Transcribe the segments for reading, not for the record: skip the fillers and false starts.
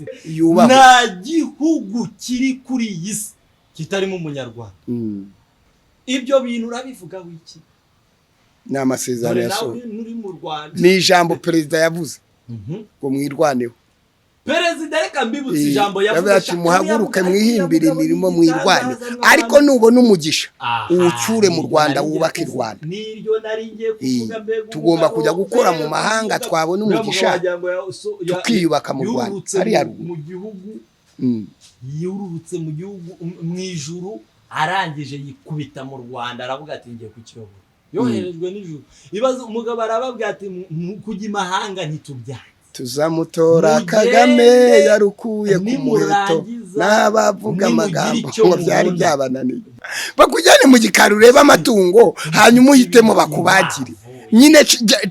isi. Yubahwe. Nta gihugu kiri kuri iyi si kitarimo Umunyarwanda. Ibyo bintu urabivuga wiki? Ni amasezerano Dore nawe yasohoye. uri mu Rwanda. Ni ijambo perezida yavuze ngo mwirwaneho. Perezida, reka mbibutse ijambo yavuze. Yavuze ati: "Muhaguruke mwihimbire imirimo, mwirwane, ariko nubona umugisha uwucyure mu Rwanda, wubake i Rwanda." Niryo nari ngiye kuvuga. Mbega Tugomba umugabo, kujya gukora mu mbega mahanga, umugabo. twabona Uriya umugisha, mugabo wagira ngo tukiyubaka mu Rwanda, yururutse hariya ruguru. Mu gihugu, yururutse mu gihugu mu ijuru, arangije yikubita mu Rwanda, aravuga ati: "Ngiye kukiyobora." Yoherejwe n'ijuru. Ibaze, umugabo arababwira ati: "Kujya imahanga ntitubyanze." Tuzamutora. Mugende, Kagame yarukuye ku muheto nimurangiza, n'abavuga nimugira amagambo icyo ngo byari mubona. byabananiye, bakujyane mu gikari urebe amatungo, hanyuma uhitemo bakubagire. Nyine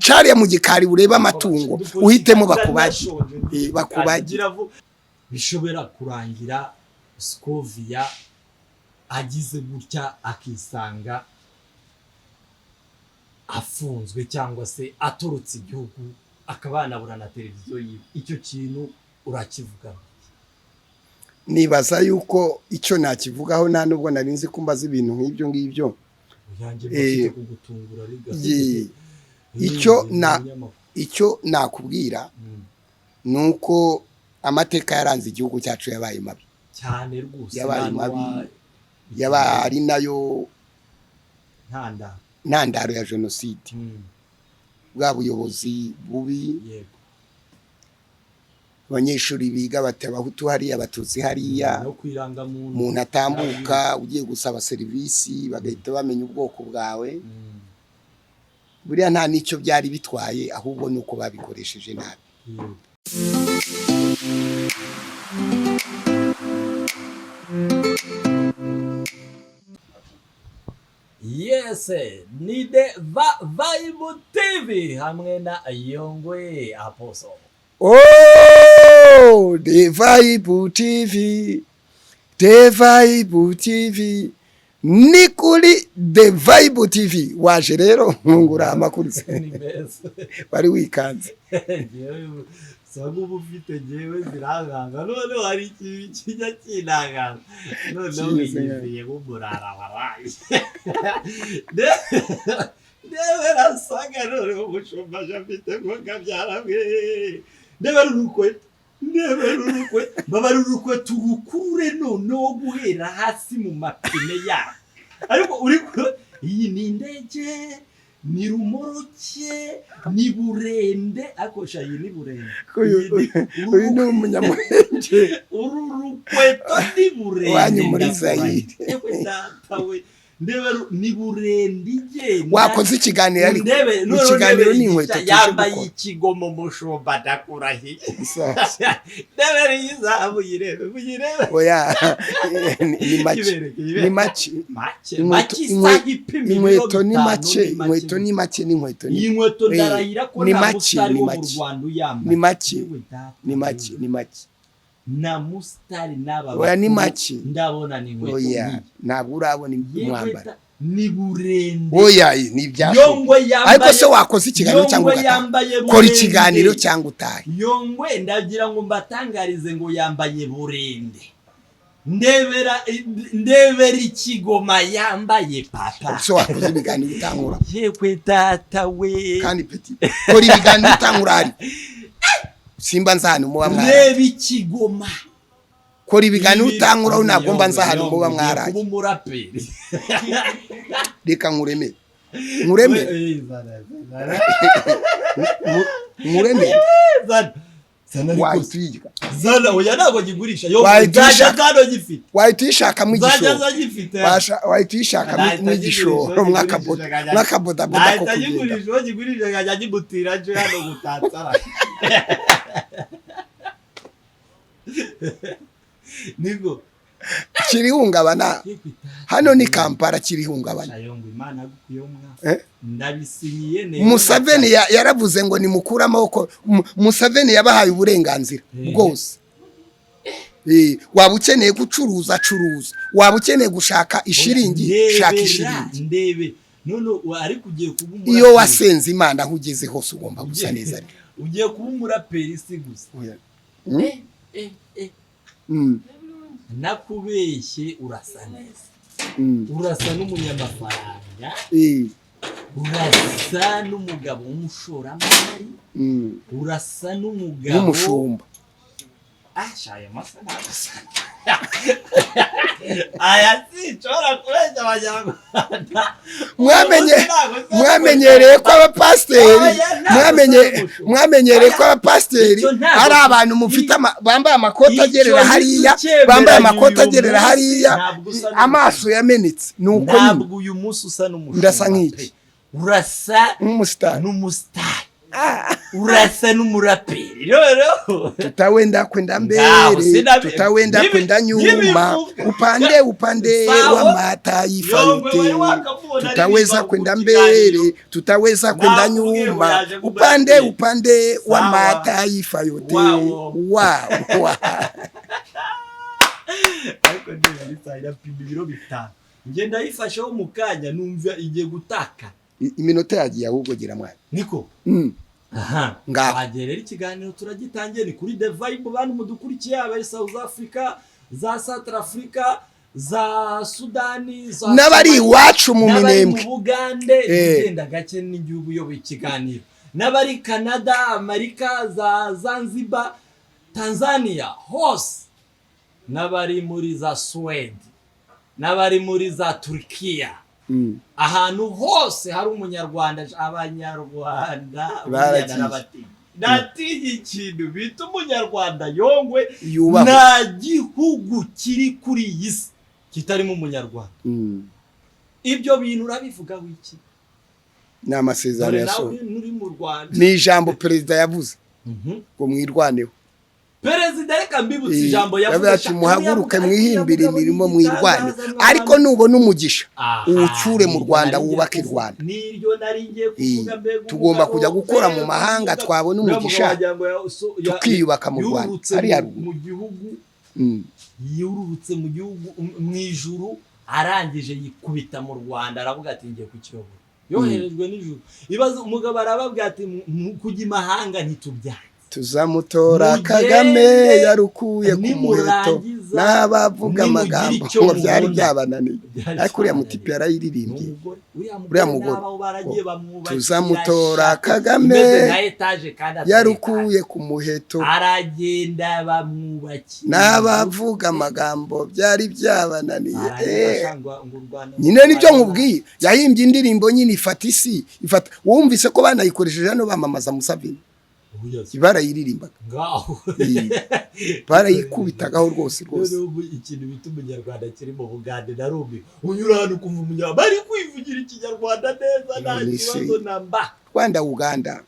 cariya mu gikari urebe amatungo, uhitemo bakubagire. Bakubagire. Bishobora kurangira Scovia agize gutya akisanga afunzwe cyangwa se atorotse igihugu, akaba yanabura na televiziyo yiwe. Icyo kintu urakivuga? Nibaza yuko icyo nakivugaho, nta nubwo nari nzi ko mbaza ibintu nk'ibyo ngibyo. Yanjye mfite kugutungura riga. Icyo nakubwira ni uko amateka yaranze igihugu cyacu yabaye mabi. Cyane rwose. Yabaye Nta mabi. Yabaye ari nayo ntandaro ntandaro ya jenoside, bwa buyobozi bubi. Abanyeshuri biga bati: "Abahutu hariya, Abatutsi hariya." No kwirangamuntu. Umuntu atambuka ugiye gusaba serivisi, bagahita bamenya ubwoko bwawe. Buriya nta n'icyo byari bitwaye, ahubwo ni uko babikoresheje nabi. Yes, ni The Vibe TV hamwe na Yongwe Apostle. Oh, The Vibe TV, The Vibe TV, ni kuri The Vibe TV. Waje rero nkungura amakuru se? Ni meza. Wari wikanze. Njyewe usanga uba ufite, njyewe zirankanga. Noneho hari ikintu kijya kinangaza, noneho Kimeze wiyizeye nk'umurara waraye. Ndebe nasaga noneho umushumba aje afite ngo kabyara mwe. Ndebe rurukweto, ndebe rurukweto, baba rurukweto urukurure noneho guhera hasi mu mapine yaho. Ariko uri iyi ni indege, ni rumoroke, ni burende, ariko sha iyi ni burende. Uyu ni Umunyamurenge. Uru rukweto ni burende. Wanyu muri Ndakurahiye. Zaire. Yewe data we, ndebe ni burende igenda. Wakoze ikiganiro ariko. Ndebe noneho Ikiganiro ndebe ni inkweto igica tuje yambaye gukora. Ikigomo, mushumba, ndakurahiye. Sasa. Ndebe iyi muyirebe, muyirebe. Oya, ni make. Ibereke, ibereke. Ni make. Make. Inkweto Make isaha ipima ibiro inkweto ni 5. Make inkweto ni make, ni inkweto ni Iyi nkweto ndarahira ko ni nta make, musitari ni wo mu make. Rwanda uyambaye. Ni make. Yewe data Ni make. we. Ni make. Na musitari n'aba Oya, ni bakuru make. ndabona ni inkweto Oya, nk'iyi. ntabwo urabona Yewe umwambaro. ni burende. Oya, ni ibyashoboka. Yongwe yambaye Ariko se wakoze ikiganiro cyangwa Yongwe ugataha? yambaye Kora burende. ikiganiro cyangwa utahe. Yongwe, ndagira ngo mbatangarize ngo yambaye burende. Ndebera, ndebera ikigoma yambaye, papa. Se wakoze ibiganiro utangura? Yewe data we. Kandi peti, kora ibiganiro utangura, hari simba nzahano muba mwaraye. Reba ikigoma. Kora ibiganiro utanguraho, ntabwo mba nzahano muba mwaraye. Kuba umuraperi. Reka nkuremere, nkuremere. Zana, zana, Nkuremere. Zana. Zana ariko. Wahita uyiga. Zana, oya, ntabwo gigurisha yo. Wahita Nzajya uyishaka. kano gifite. Wahita uyishakamo Nzajya igishoro. nza gifite. Wahita uyishakamo Nahita n'igishoro, ngigurisha, mwakabodaboda ko nahita kugenda. ngigurisha, uwo gigurisha nkajya ngimutira nje hano gutatsara niko. Kirihungabana hano ni Kampala, kirihungabana. Shayongo, Imana yagukuyeho mwa. Eh? Ndabisinyiye neza. Museveni yaravuze ngo nimukure amaboko. Museveni yabahaye uburenganzira bwose. Waba ukeneye gucuruza, curuza. Waba ukeneye gushaka ishiringi, shaka Ndebera, ishiringi. Ndebe none ariko ugiye kuba umuraperi. Iyo wasenze Imana, aho ugeze hose ugomba gusa neza. Ugiye kuba umuraperi si gusa. Oya. Eh, eh. Mm, Nakubeshye, urasa neza. Urasa n'umunyamafaranga. Urasa n'umugabo w'umushoramari. Urasa n'umugabo W'umushumba. Ah, shaye masa ntabwo asa. Aya sinshobora kubeshya Abanyarwanda. Mwamenyereye ko abapasiteri Oya, ntabwo asa n'umushumba. Mwamenyereye ko abapasiteri Icyo ntabwo ari abantu mufite bambaye amakoti Icyo agerera hariya, ntitucyemeranya bambaye amakoti uyu agerera munsi, hariya, ntabwo usa n'umushumba. Amaso yamenetse, ni uko nyine. Ntabwo uyu munsi usa n'umushumba Ndasa nk'iki? pe. Urasa Nk'umusitari. n'umusitari, urasa n'umuraperi rero. Tutawenda kwenda Ngaho, mbele, tutawenda kwenda nyuma, nibivuga. upande upande Sawa. wa mataifa Yongwe wari yote. wakamubona Tutaweza aririmba kwenda mu kiganiro. mbele, tutaweza kwenda Nakubwiye ngo nyuma, yaje upande kumuraperi. upande wa Sawa. mataifa yote. Wao. Wow, wow. Ariko ndeba irapima ibiro 5, ngenda yifasheho mu kanya numva igiye gutaka. Iminota yagiye ahubwo, gira mwana. Niko. Aha. Ngaho. Wagiye rero, ikiganiro turagitangiye, ni kuri The Vibe. Bantu mudukurikiye, abari South Africa, za Central Africa, za Sudani, za N'abari Somalia, iwacu mu n'abari mu Minembwe. Bugande. Ugenda gake n'igihugu uyoboye ikiganiro, n'abari Canada, Amerika, za Zanzibar, Tanzania hose, n'abari muri za Suwede, n'abari muri za Turkiya, ahantu hose hari Umunyarwanda. Abanyarwanda Baragiye. narabatinya, natinye ikintu bita Umunyarwanda, Yongwe. Yubahwe. Nta gihugu kiri kuri iyi si kitarimo Umunyarwanda. Ibyo bintu urabivugaho iki? Ni amasezerano Dore nawe yasohoye. nturi mu Rwanda. Ni ijambo perezida yavuze ngo mwirwaneho. Perezida, reka mbibutse ijambo yavuze. Yavuze ati: "Muhaguruke mwihimbire imirimo, mwirwane, ariko nubona umugisha uwucyure mu Niryo Rwanda, nari ngiye wubake u kuvuga. Rwanda." Niryo nari ngiye kuvuga. Mbega Tugomba umugabo, kujya gukora mu mbega mahanga, umugabo. twabona Uriya umugisha, mugabo wagira ngo tukiyubaka mu Rwanda, yururutse hariya ruguru. mu gihugu, yururutse mu gihugu mu ijuru, arangije yikubita mu Rwanda, aravuga ati: "Ngiye kukiyobora." Yoherejwe n'ijuru. Ibaze, umugabo arababwira ati: "Kujya imahanga ntitubyanze." Tuzamutora. Mugende, Kagame yarukuye ku muheto, nimurangiza, n'abavuga nimugira amagambo icyo ngo byari mubona. byabananiye. Byari Ariko uriya byabananiye. mutipe yarayiririmbye. N'umugore, uriya Uriya mugore mugore. n'abaho baragiye bamwubakira Tuzamutora chateau Kagame imeze nka etaje kandi atari yarukuye ku muheto, etaje. Aragenda bamwubakira n'abavuga amagambo byari byabananiye. Barangiza ngo u Rwanda Nyine nibyo nkubwiye, yahimbye indirimbo nyine ifata isi, ifata. Wumvise ko banayikoresheje hano bamamaza Museveni? Oya se. Barayiririmbaga. Ngaho. Barayikubitagaho rwose rwose. Noneho ubu ikintu bita Umunyarwanda kiri mu Bugande, narumiwe. Unyura hano ukumva Umunyarwanda bari kwivugira Ikinyarwanda neza, nta None se. kibazo na mba. Rwanda, Uganda,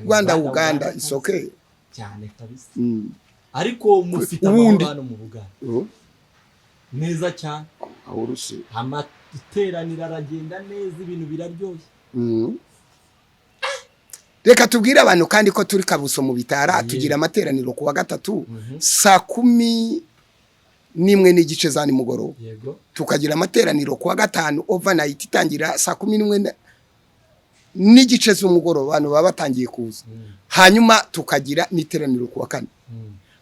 Rwanda, Uganda, it's okay. Cyane kabisa. Ariko mufite Ubundi- amahoro hano mu Bugande. Oh, Neza cyane. aho uruse. Amateraniro aragenda neza, ibintu biraryoshye. Reka tubwire abantu kandi ko turi Kabuso mu Bitara, tugira amateraniro ku wa gatatu saa 11:30 za nimugoroba. Tukagira amateraniro ku wa gatanu overnight, itangira saa 11:30 z'umugoroba, abantu baba batangiye kuza. Hanyuma tukagira n'iteraniro ku wa kane.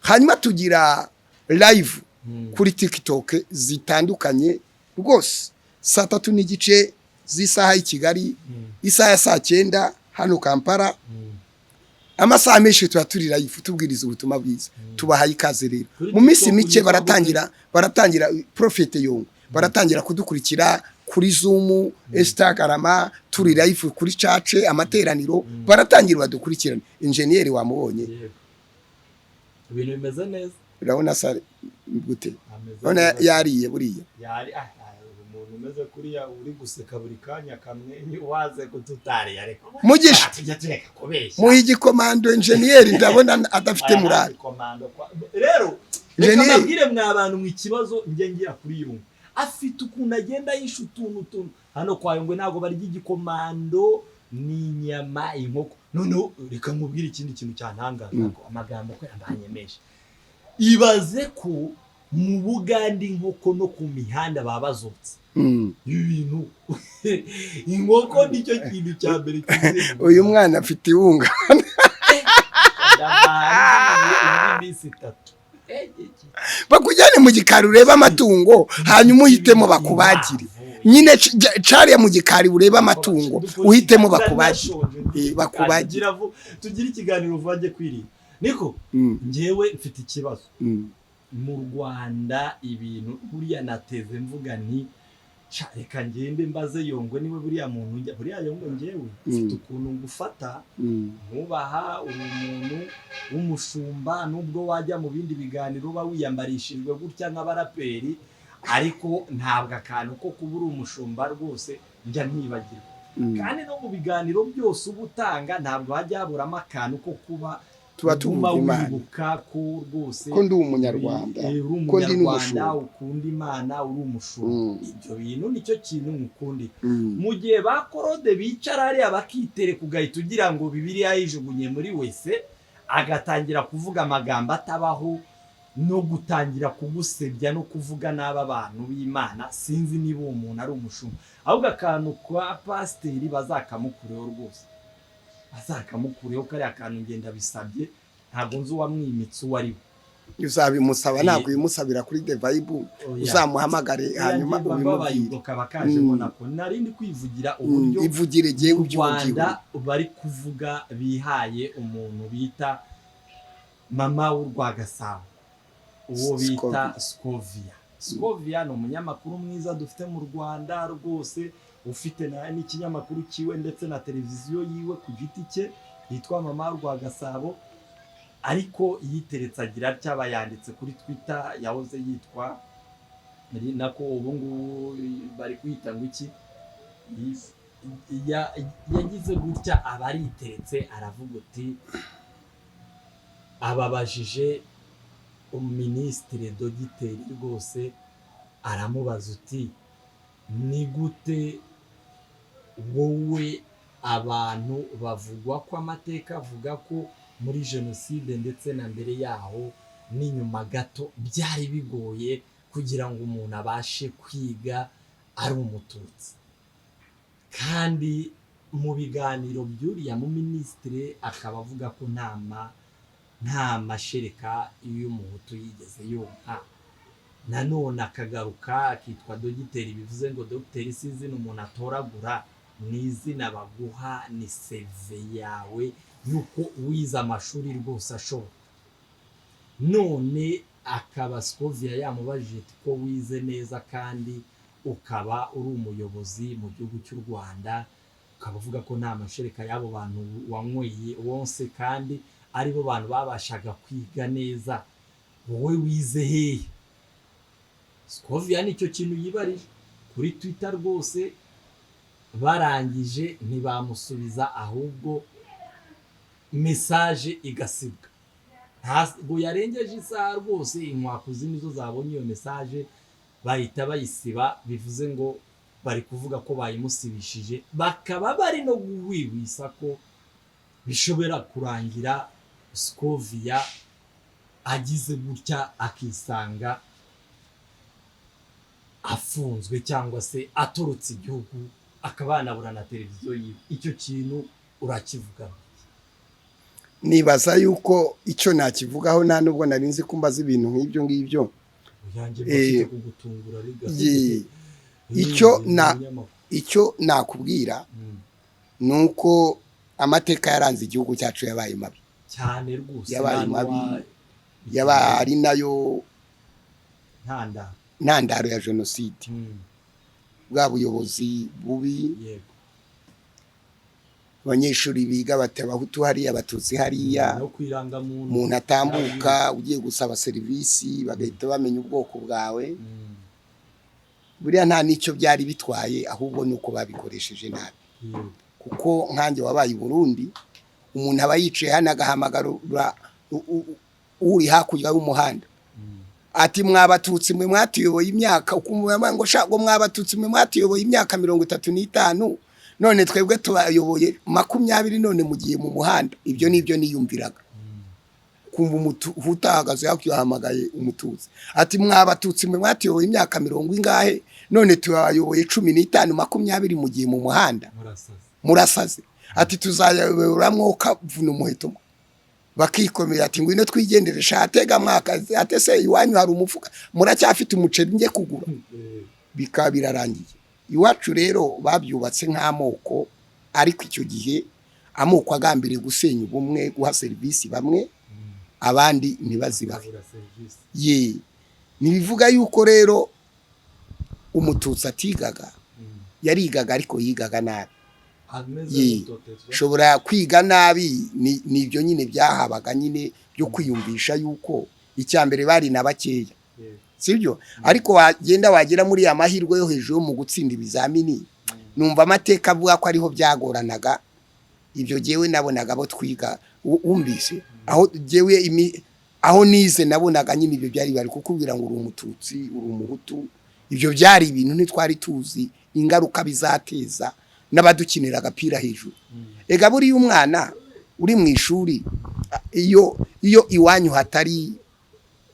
Hanyuma tugira live kuri TikTok zitandukanye rwose, saa 3:30 z'isaha y'i Kigali, isaha ya saa 9 hano Kampala. Amasaha menshi tuba turi live tubwiriza ubutumwa bwiza. Tubahaye ikaze rero. Kuri Mu minsi TikTok mike witwa baratangira Prophet Yongwe, baratangira kudukurikira kuri Zoom, Instagram, turi live kuri church, amateraniro baratangira badukurikirana. Engineer wamubonye? Yego, ibintu bimeze neza. Urabona sare gute? Ameze Urabona neza. yariye buriya. Yari umuntu umeze kuriya uri guseka buri kanya akamwenyu, waze kututariye ariko. Mugisha. Tujya tureka kubeshya. Muhe igikomando engineer, ndabona adafite Aya murari. nta komando rero reka Engineer. mbabwire mwa bantu mu ikibazo njye ngira kuri Yungwe, afite ukuntu agenda yisha utuntu tuntu. Hano kwa Yungwe ntabwo barya igikomando, ni inyama, inkoko. Noneho reka nkubwire ikindi kintu cyantangaza, ko amagambo ko yambanye menshi. Ibaze ko mu Bugande inkoko no ku mihanda baba bazotse. Ibi bintu, inkoko nicyo kintu cya mbere cyuzuye mu Uyu Bugande. mwana afite ihunga. Ndabaye indi minsi 3. Bakujyane mu gikari urebe amatungo, hanyuma uhitemo bakubagire. Nyine cariya mu gikari urebe amatungo, uhitemo bakubagire. Bakubagire. Tugire ikiganiro uvange kwiriye niko. Njyewe mfite ikibazo. Mu Rwanda ibintu buriya nateze mvuga nti: "Sha, reka ngende mbaze Yongwe." Niwe buriya muntu njya buriya Yongwe, njyewe mfite ukuntu ngufata, nkubaha. Uri umuntu w'umushumba, nubwo wajya mu bindi biganiro uba wiyambarishijwe gutya nk'abaraperi, ariko ntabwo akantu ko kuba uri umushumba rwose njya ntibagirwa. Kandi no mu biganiro byose uba utanga ntabwo hajya haburamo akantu ko kuba tuba uguma tuvuga Imana. Wibuka ko rwose ko ndi umunyarwanda, uri ko ndi umunyarwanda, n'umushumba. Ukunda Imana, uri umushumba. Ibyo bintu nicyo kintu nkukundira. Mu gihe ba Korode bicara hariya bakitereka, ugahita ugira ngo Bibiliya yijugunye muri wese, agatangira kuvuga amagambo atabaho no gutangira kugusebya no kuvuga nabi abantu b'Imana. Sinzi niba uwo muntu ari umushumba. Ahubwo akantu kwa pasiteri bazakamukureho rwose, bazakamukureho kariya kantu. Ngenda bisabye, ntabwo nzi uwamwimitse uwo ari we. Uzabimusaba, ntabwo ubimusabira kuri The Vibe. Oya. Uzamuhamagare hanyuma Oya, njye mbabaye, ubimubwire. Ubwo kaba kajemo nako nari ndi kwivugira uburyo Ivugire jyewe mu ibyo Rwanda ubyihuse. bari kuvuga bihaye umuntu bita mama w'Urwagasabo, uwo bita Scovia. Scovia ni umunyamakuru mwiza dufite mu Rwanda rwose, ufite n'ikinyamakuru cyiwe ndetse na televiziyo yiwe ku giti cye yitwa Mama Rwagasabo. Ariko yiteretse agira atya, bayanditse kuri Twitter yahoze yitwa nako ubu ngubu bari kwita ngo iki. Yagize gutya aba ariteretse, aravuga uti ababajije umuminisitiri dogiteri rwose, aramubaza uti: "Ni gute wowe abantu bavugwa ko amateka avuga ko muri jenoside ndetse na mbere yaho n'inyuma gato byari bigoye kugira ngo umuntu abashe kwiga ari umututsi?" Kandi mu biganiro by'uriya mu minisitiri akaba avuga ko nta mashereka y'umuhutu yigeze yonka. Nanone akagaruka akitwa dogiteri, bivuze ngo dogiteri si izina umuntu atoragura, ni izina baguha, ni CV yawe y'uko wize amashuri rwose ashoboka. None akaba Scovia yamubajije ati: "Ko wize neza kandi ukaba uri umuyobozi mu gihugu cy'u Rwanda, ukaba uvuga ko nta mashereka y'abo bantu wanyweye wonse, kandi aribo bantu babashaga kwiga neza, wowe wize hehe?" Scovia nicyo kintu yibarije kuri Twitter rwose. Barangije ntibamusubiza, ahubwo message igasibwa. Ntabwo yarengeje isaha rwose, inkwakuzi nizo zabonye iyo message bahita bayisiba. Bivuze ngo bari kuvuga ko bayimusibishije, bakaba bari no guhwihwisa ko bishobora kurangira Scovia agize gutya akisanga afunzwe cyangwa se atorotse igihugu, akaba yanabura na televiziyo yiwe. Icyo kintu urakivuga? Nibaza yuko icyo nakivugaho, nta nubwo nari nzi ko mbaza ibintu nk'ibyo ngibyo. Yanjye mfite kugutungura riga. Icyo nakubwira ni uko amateka yaranze igihugu cyacu yabaye mabi. Cyane rwose. Yabaye nta mabi. Yaba ari nayo ntandaro ntandaro ya jenoside, bwa buyobozi bubi. Abanyeshuri biga bati abahutu hariya, abatutsi hariya. No ku irangamuntu. Umuntu atambuka ugiye gusaba serivisi bagahita bamenya ubwoko bwawe. Buriya nta n'icyo byari bitwaye, ahubwo ni uko babikoresheje nabi. Kuko nkanjye wabaye i Burundi, umuntu aba yicaye hano agahamagara uri hakurya y'umuhanda ati: "Mwabatutsi mwe mwatuyoboye imyaka," ukumva ngo: "Sha," ngo, "mwabatutsi mwe mwatuyoboye imyaka 35, none twebwe tubayoboye 20, none mugiye mu muhanda." Ibyo nibyo niyumviraga, kumva umuhutu ahagaze hakurya yahamagaye umututsi ati: "Mwabatutsi mwe mwatuyoboye imyaka mirongo ingahe, none tubayoboye 15, 20, mugiye mu muhanda." Murasaze. "Murasaze." Ati: "Tuzayoboramwo kavuna umuheto." Bakikomera ati ngwino twigendere sha, atega mwaka ate se iwanyu hari umufuka, muracyafite umuceri njye kugura? Bikaba birarangiye. Iwacu rero babyubatse nk'amoko, ariko icyo gihe amoko agambiriye gusenya ubumwe, guha serivisi bamwe abandi ntibazibahe. Babura serivisi. Ye, ntibivuga yuko rero Umututsi atigaga. Yarigaga, ariko yigaga nabi. Ameze Ye. nk'utotezwa. Ushobora kwiga nabi, ni ibyo nyine byahabaga nyine byo kwiyumvisha yuko icya mbere bari na bakeya, sibyo? Ariko wagenda wagera muri ya mahirwe yo hejuru yo mu gutsinda ibizamini, numva amateka avuga ko ariho byagoranaga. Ibyo jyewe nabonaga abo twiga, wumvise aho jyewe aho nize nabonaga nyine ibyo byari bari kukubwira ngo uri Umututsi, uri Umuhutu. Ibyo byari ibintu ntitwari tuzi ingaruka bizateza n'abadukinira agapira hejuru. Ega buriya umwana uri mu ishuri, iyo iwanyu hatari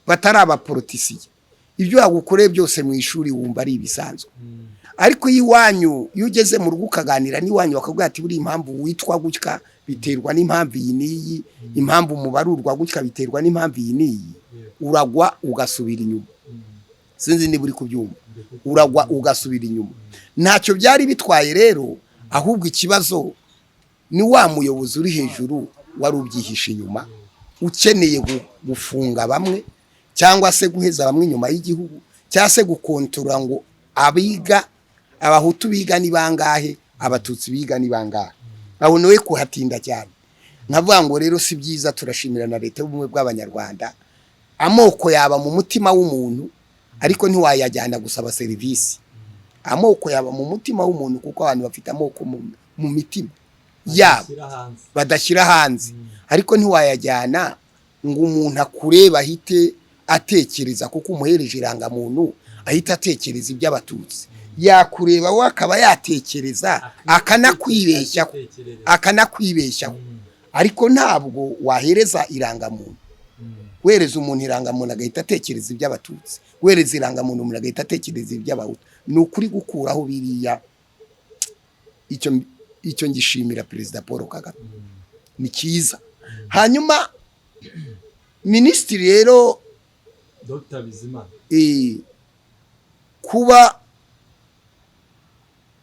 batari abaporotisiye, ibyo wagukoreye byose mu ishuri wumva ari ibisanzwe. Ariko iyo iwanyu, iyo ugeze mu rugo ukaganira n'iwanyu, bakakubwira ati buriya impamvu witwa gutya biterwa n'impamvu iyi n'iyi, impamvu mubarurwa gutya biterwa n'impamvu iyi n'iyi, uragwa ugasubira inyuma. Sinzi niba uri kubyumva. Uragwa ugasubira inyuma. Ntacyo byari bitwaye rero, ahubwo ikibazo ni wa muyobozi uri hejuru wari ubyihishe inyuma, ukeneye gufunga bamwe cyangwa se guheza bamwe inyuma y'igihugu, cyangwa se gukontorora ngo abiga, Abahutu biga ni bangahe, Abatutsi biga ni bangahe. Aho nawe kuhatinda cyane nkavuga ngo rero si byiza. Turashimira na Leta y'Ubumwe bw'Abanyarwanda. Amoko yaba mu mutima w'umuntu, ariko ntiwayajyana gusaba serivisi. Amoko yaba mu mutima w'umuntu, kuko abantu bafite amoko mu mitima yabo Badashyira hanze. badashyira hanze, ariko ntiwayajyana ngo umuntu akureba ahite atekereza, kuko umuhereje irangamuntu ahita atekereza iby'Abatutsi. Yakureba we akaba yatekereza akanakwibeshyaho. Akitekerereza. Akanakwibeshyaho. Ariko ntabwo wahereza irangamuntu, guhereza umuntu irangamuntu agahita atekereza iby'Abatutsi, guhereza irangamuntu umuntu agahita atekereza iby'Abahutu. Ni ukuri gukuraho biriya, icyo ngishimira Perezida Paul Kagame, ni cyiza. Hanyuma minisitiri rero, Dr Bizimana, kuba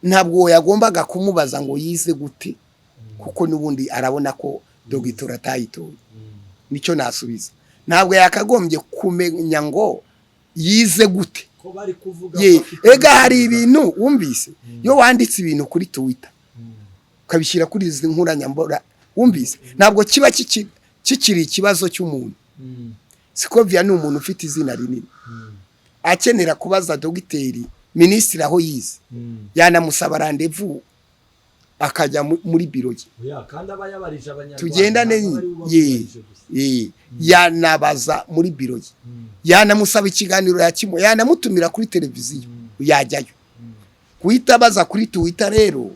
ntabwo yagombaga kumubaza ngo yize gute, kuko n'ubundi arabona ko dogitora atayitoye. Nicyo nasubiza, ntabwo yakagombye kumenya ngo yize gute. Ko bari kuvuga Ye, ko afite ega hari ibisubizo. ibintu wumvise, iyo wanditse ibintu kuri Twitter, ukabishyira kuri izi nkoranyambaga, wumvise, ntabwo kiba kikiri ikibazo cy'umuntu. Sikovia ni umuntu ufite izina rinini, akenera kubaza dogiteri minisitiri aho yize, yanamusaba rendez-vous akajya muri biro ye. Oya, kandi aba yabarije Abanyarwanda, Tugendane. ntabwo ari we uba Ye, wabarije gusa. ye, yanabaza muri biro ye, yanamusaba ikiganiro yakimo, yanamutumira kuri televiziyo yajyayo. Guhita abaza kuri Twitter rero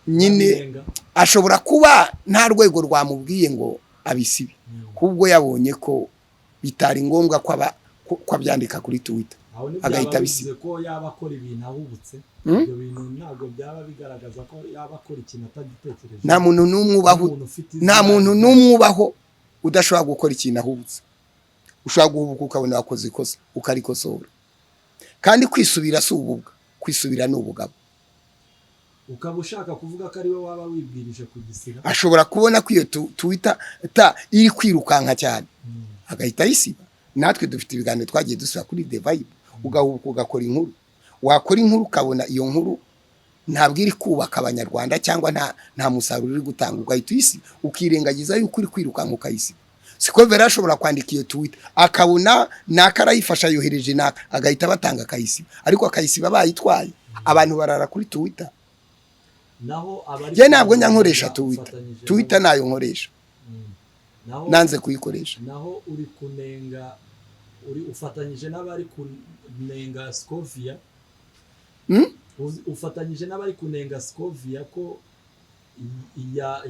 nyine, Babirenga. ashobora kuba nta rwego rwamubwiye ngo abisibe, kubwo yabonye ko bitari ngombwa ko abyandika kuri Twitter, Aho ntibyaba agahita bivuze abisiba. ko yaba akora ibintu ahubutse? Ibyo bintu ntabwo byaba bigaragaza ko yaba akora ikintu atagitekereje? Nta muntu n'umwe ubaho, Umuntu ufite nta izina muntu rigari. n'umwe ubaho udashobora gukora ikintu ahubutse. Ushobora guhubuka ukabona wakoze ikosa, ukarikosora. Kandi kwisubira si ububwa, kwisubira ni ubugabo. Ukaba ushaka kuvuga ko ari we waba wibwirije kugisiba? Ashobora kubona ko iyo Twitter ta iri kwirukanka cyane, agahita ayisiba. Natwe dufite ibiganiro twagiye dusiba kuri The Vibe. Ugahubuka ugakora inkuru, wakora inkuru ukabona iyo nkuru ntabwo iri kubaka Abanyarwanda cyangwa nta musaruro uri gutanga, ugahita uyisiba, ukirengagiza yuko uri kwirukanka, ukayisiba. Siko Vera ashobora kwandika iyo tweet, akabona naka arayifasha, yohereje naka, agahita batanga akayisiba, ariko akayisiba bayitwaye. Abantu barara kuri Twitter. Naho abari Njye ntabwo njya nkoresha Twitter. ufatanyije Twitter nayo nkoresha, Naho nanze kuyikoresha. Naho uri kunenga, uri ufatanyije n'abari kunenga Scovia? Hmm? Ufatanyije n'abari kunenga Scovia ko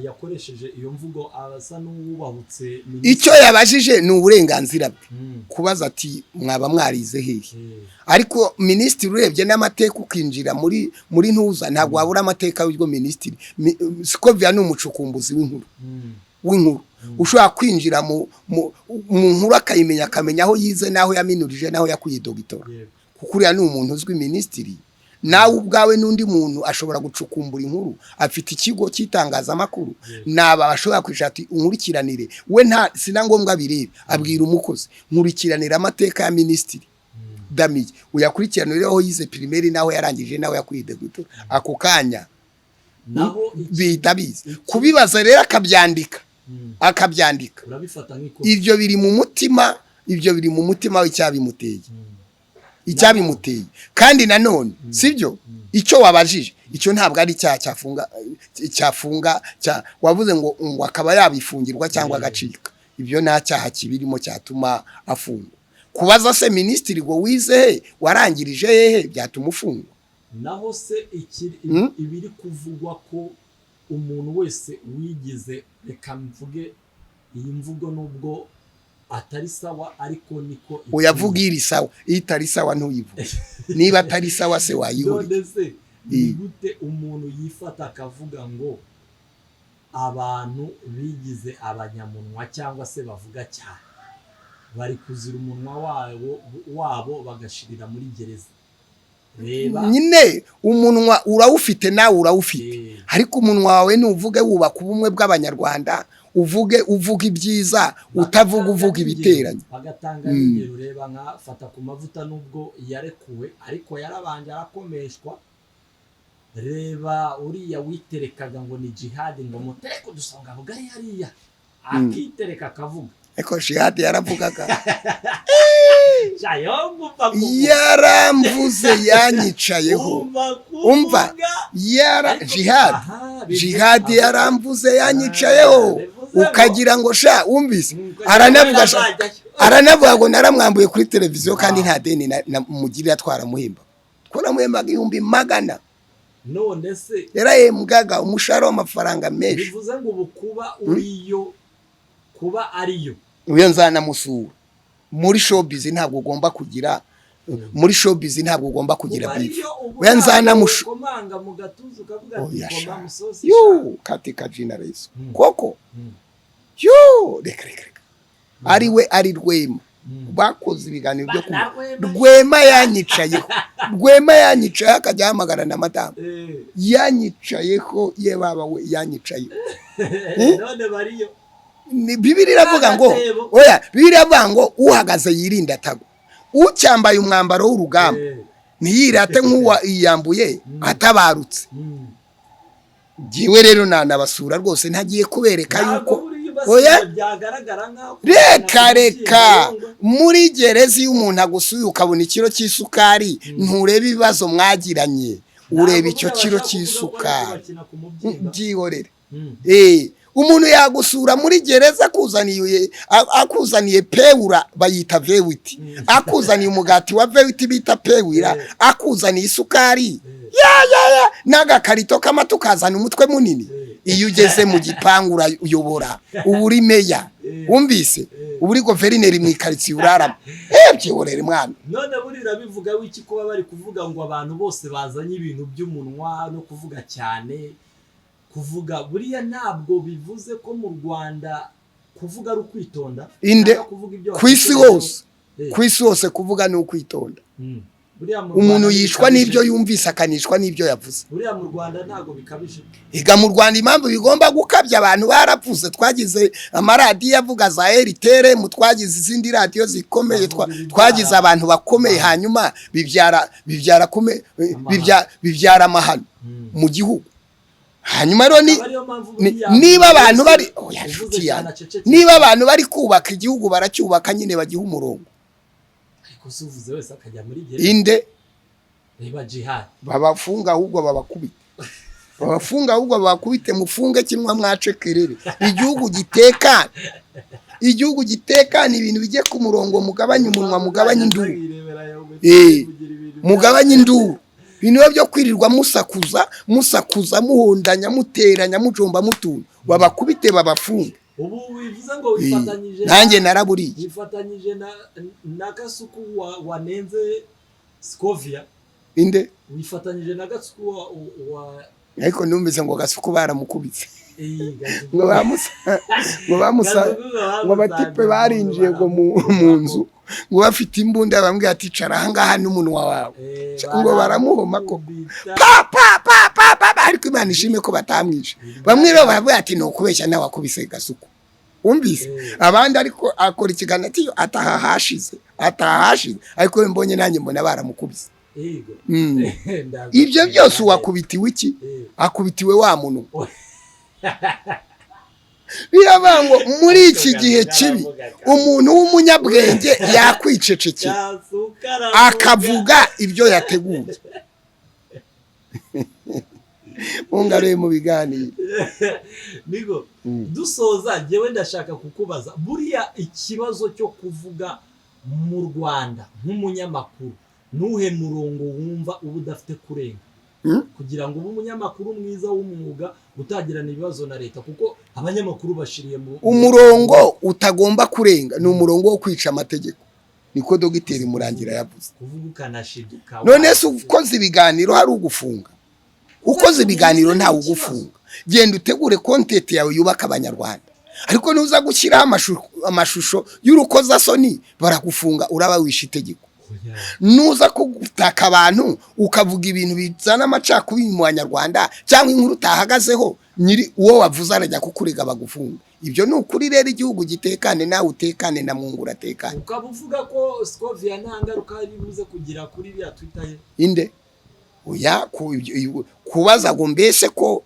yakoresheje iyo mvugo asa n'uwubahutse minisitiri? Icyo yabajije ni uburenganzira bwe, kubaza ati mwaba mwarize hehe? Ariko minisitiri, urebye n'amateka, ukinjira muri ntuza, ntabwo wabura amateka y'ubwo minisitiri. Scovia ni umucukumbuzi w'inkuru, w'inkuru. ushobora kwinjira mu nkuru akayimenya, akamenya aho yize n'aho yaminurije n'aho yakuye dogitora, kuko uriya ni umuntu uzwi, minisitiri. Nawe ubwawe n'undi muntu ashobora gucukumbura inkuru, afite ikigo cy'itangazamakuru, naba bashobora kwicara ati unkurikiranire, we nta sina ngombwa birebe, abwira umukozi nkurikiranira amateka ya minisitiri Damiye, uyakurikiranire aho yize primaire n'aho yarangije n'aho yakuye dogitora, ako kanya bihita biza kubibaza. Rero akabyandika, akabyandika, ibyo biri mu mutima, ibyo biri mu mutima w'icyabimuteye, icyabimuteye. Kandi nanone sibyo, icyo wabajije icyo ntabwo ari icyaha cyafunga, wavuze ngo akaba yabifungirwa cyangwa agacika, ibyo nta cyaha kibirimo cyatuma afungwa. Kubaza se minisitiri ngo wize he, warangirije hehe, byatuma ufungwa? Naho se ibiri kuvugwa ko umuntu wese wigize, reka mvuge iyi mvugo nubwo atari sawa, ariko niko uyavuga, iri sawa, itari sawa ntuyivuge, niba atari sawa se wayihurira. None se ni gute umuntu yifata akavuga ngo abantu bigize abanyamunwa cyangwa se bavuga cyane bari kuzira umunwa wabo bagashirira muri gereza? Reba nyine umunwa urawufite, nawe urawufite, ariko umunwa wawe ntuvuge wubaka ubumwe bw'Abanyarwanda, uvuge uvuga ibyiza, utavuga uvuga ibiteranye. Bagatanga n'ingero. Reba nka Fata ku Mavuta, nubwo yarekuwe ariko yarabanje arakomeshwa. Reba uriya witerekaga ngo ni Jihadi, ngo mutereke udusonga bugari hariya, akitereka akavuga. Ariko Jihadi yaravugaga, yaramvuze, yanyicayeho. Umva, yara Jihadi, Jihadi yaramvuze, yanyicayeho, ukagira ngo sha wumvise. Aranavuga, aranavuga ngo naramwambuye kuri televiziyo, kandi nta deni mugirira, twaramuhemba, twaramuhembaga 100,000. None se Yarahembwaga umushahara w'amafaranga menshi. Bivuze ngo ubu kuba uriyo, kuba ariyo Uyo nzanamusura. Muri showbiz ntabwo ugomba kugira, muri showbiz ntabwo ugomba kugira beef. Oya, nzanamusura. Oya sha, yo katika jina la Yesu koko, yo reka reka reka, ari we ari Rwema bakoze ibiganiro byo kumva. Rwema yanyicayeho, Rwema yanyicayeho, akajya ahamagara na madamu. Yanyicayeho, ye baba we, yanyicayeho. None bariyo. Bibiri iravuga ngo, oya, bibiri iravuga ngo uhagaze yirinda atagwa, ucyambaye umwambaro w'urugamba ntiyirate nk'uwa yiyambuye atabarutse. Ngewe rero nanabasura rwose, ntagiye kubereka yuko, oya, reka reka. Muri gereza iyo umuntu agusuye ukabona ikiro cy'isukari, nturebe ibibazo mwagiranye, ureba icyo kiro cy'isukari. Byihorere. Umuntu yagusura muri gereza akuzaniye pewura bayita vewiti, akuzaniye umugati wa vewiti bita pewura, akuzaniye isukari ya ya ya n'agakarito k'amata, ukazana umutwe munini. Iyo ugeze mu gipangu urayobora, uba uri meya, wumvise, uba uri guverineri mu ikaritsiye uraramo. Byihorere mwana. None burira bivuga wiki kuba bari kuvuga ngo abantu bose bazanye ibintu by'umunwa no kuvuga cyane, kuvuga buriya ntabwo bivuze ko mu Rwanda kuvuga ari ukwitonda. Inde ku isi hose, ku isi hose kuvuga ni ukwitonda. Umuntu yishwa n'ibyo yumvise, akanishwa n'ibyo yavuze. Buriya mu Rwanda ntabwo bikabije. Ega mu Rwanda impamvu bigomba gukabya, abantu barapfuze. Twagize amaradiyo avuga za RTRM, twagize izindi radiyo zikomeye, twagize abantu bakomeye, hanyuma bibyara bibyara amahano mu gihugu. Hanyuma rero niba abantu bari, niba abantu bari kubaka igihugu, baracyubaka nyine, bagiha umurongo. Inde babafunga ahubwo babakubite, babafunga ahubwo babakubite, mufunge kimwe mwace kerere, igihugu gitekana, igihugu gitekana, ibintu bijye ku murongo, mugabanye umunwa, mugabanye induru, mugabanye induru. Ibintu byo kwirirwa musakuza musakuza, muhondanya, muteranya, mujomba, mutuntu, babakubite, babafunge. Ubu bivuze ngo wifatanyije, nanjye naraburiye, wifatanyije na Gasuku wanenze Scovia. Inde wifatanyije na Gasuku wa Ariko numvise ngo Gasuku baramukubitse. Ngo bamusa ngo bamusa ngo abatipe barinjiye ngo mu nzu ngo bafite imbunda, bambwiye ati: "Cara ahangaha n'umunwa wawe." Ngo baramuhoma koko, pa pa pa pa pa pa. Ariko Imana ishime ko batamwishe. Bamwe rero baravuga ati: "Ni ukubeshya, nawe wakubise Gasuku." Wumvise abandi, ariko akora ikiganiro ati: "Ataha hashize, ataha hashize." Ariko we mbonye, nanjye mbona baramukubise. Ibyo byose uwakubitiwe iki? Akubitiwe wa muntu. Biravuga ngo muri iki gihe kibi umuntu w'umunyabwenge yakwicecekera akavuga ibyo yateguye. Mungaruye mu biganiro. Nigo dusoza, njyewe ndashaka kukubaza: buriya ikibazo cyo kuvuga mu Rwanda nk'umunyamakuru, nuhe murongo wumva uba udafite kurenga kugira ngo ube umunyamakuru mwiza w'umwuga utagirana ibibazo na leta? Kuko abanyamakuru bashiriye mu Umurongo utagomba kurenga ni umurongo wo kwica amategeko, niko Dogiteri Murangira yavuze. Kuvuga ukanashiduka. None se ukoze ibiganiro hari ugufunga? Ukoze ibiganiro ntawe ugufunga. Genda utegure content yawe yubaka Abanyarwanda, ariko nuza gushyiraho amashusho y'urukozasoni baragufunga, uraba wishe itegeko. Nuza kugutaka abantu, ukavuga ibintu bizana amacakubiri mu Banyarwanda cyangwa inkuru utahagazeho, nyiri uwo wavuze arajya kukurega bagufunga. Ibyo ni ukuri. Rero igihugu gitekane, nawe utekane, na Mwungura atekane. Ukaba uvuga ko Scovia nta ngaruka iri buze kugira kuri iriya Twitter ye? Inde? Oya, kubaza ngo mbese ko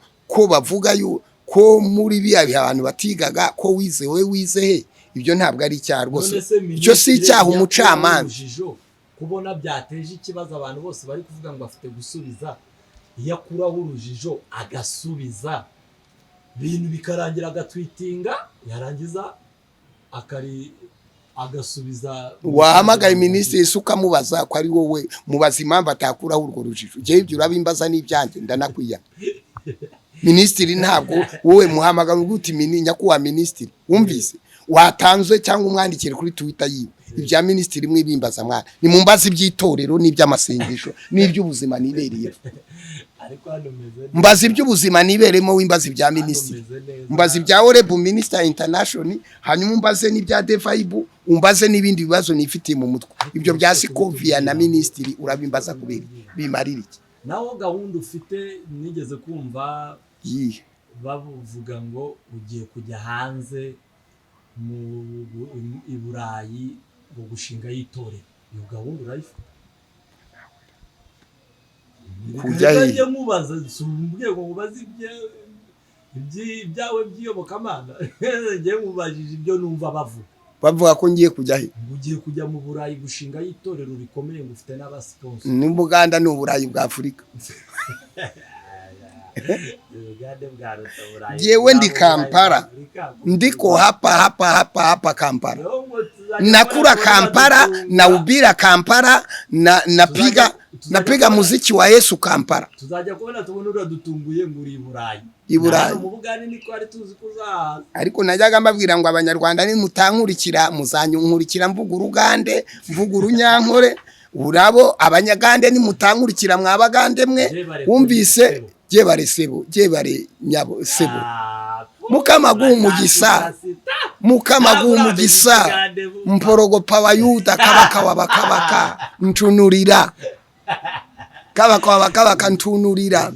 bavuga ko muri biya bihe abantu batigaga, ko wize, we wize he? Ibyo ntabwo ari icyaha rwose. None se Icyo si minisitiri icyaha. yakuraho Umucamanza urujijo, kubona byateje ikibazo, abantu bose bari kuvuga ngo afite gusubiza, iyo akuraho urujijo agasubiza, ibintu bikarangira, agatwitinga, yarangiza akari agasubiza. Wahamagaye minisitiri se ukamubaza ko ari wowe mubaza impamvu atakuraho urwo rujijo? Njyewe ibyo urabimbaza n'ibyanjye, ndanakwiyama. Minisitiri ntabwo wowe muhamagara uvuga uti: "Nyakubahwa minisitiri, wumvise watanzwe," cyangwa umwandikire kuri Twitter yiwe. Ibya minisitiri mwibimbaza mwana, nimumbaze iby'itorero n'iby'amasengesho n'iby'ubuzima nibereye. Ariko hano umeze neza. Mbaza iby'ubuzima niberemo, wimbaza ibya Hano minisitiri. umeze neza. Mbaza ibya Horebu Minister International, hanyuma umbaze n'ibya The Vibe, umbaze n'ibindi bibazo nifitiye mu mutwe. Ibyo bya Scovia na minisitiri urabimbaza kubera iki? Bimarira iki? Naho gahunda ufite, nigeze kumva Yihe? bavuga ngo ugiye kujya hanze mu i Burayi ngo gushinga y'itorero. Iyo gahunda urayifite? Kujya he? Njye mubaza, si umbwiye ngo mubaze ibyawe by'iyobokamana. Njye mubajije ibyo numva bavuga. Bavuga ko ngiye kujya he? Ngo ugiye kujya mu Burayi gushinga y'itorero rikomeye, ngo ufite n'abasponsa. Ni Buganda, ni Uburayi bwa Afurika. Ubugande bwaruta Burayi. Jewe ndi Bwa Burayi Kampala. bwa Afurika. Ndiko hapa hapa hapa hapa Kampala. Rero ngo tuzajya Nakula kubona Kampala, badutunga. nahubiri Kampala na napiga napiga muziki wa Yesu Kampala. Tuzajya kubona tubona uradutunguye ngo uri i Burayi. I Burayi. Na hano mu Bugande niko twari tuzi ko uzahaza. Ariko najyaga mbabwira ngo Abanyarwanda nimutankurikira muzanyunkurikira mvuga Urugande, mvuga Urunyankore. Urabo Abanyagande nimutankurikira, mwabagande mwe. Jebare. Wumvise? Sebo. Jebare sebo, jebare nyabo sebo. Ah, Mukama aguhe umugisa. Mukama aguhe umugisa. Mporogopa Bayuda, kabaka wabakabaka ntunurira, kabaka wabakabaka ntunurira.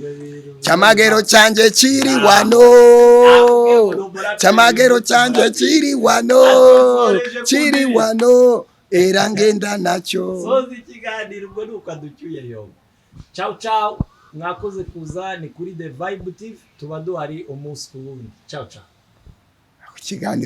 Chamagero chanje chiri wano, chamagero chanje chiri wano, chiri wano, era ngenda nacho. Soza ikiganiro ubwo ni uko aducyuye yo. Ciao ciao, mwakoze kuza. Ni kuri The Vibe TV, tuba duhari umunsi ku wundi. Ciao ciao. Ikiganiro.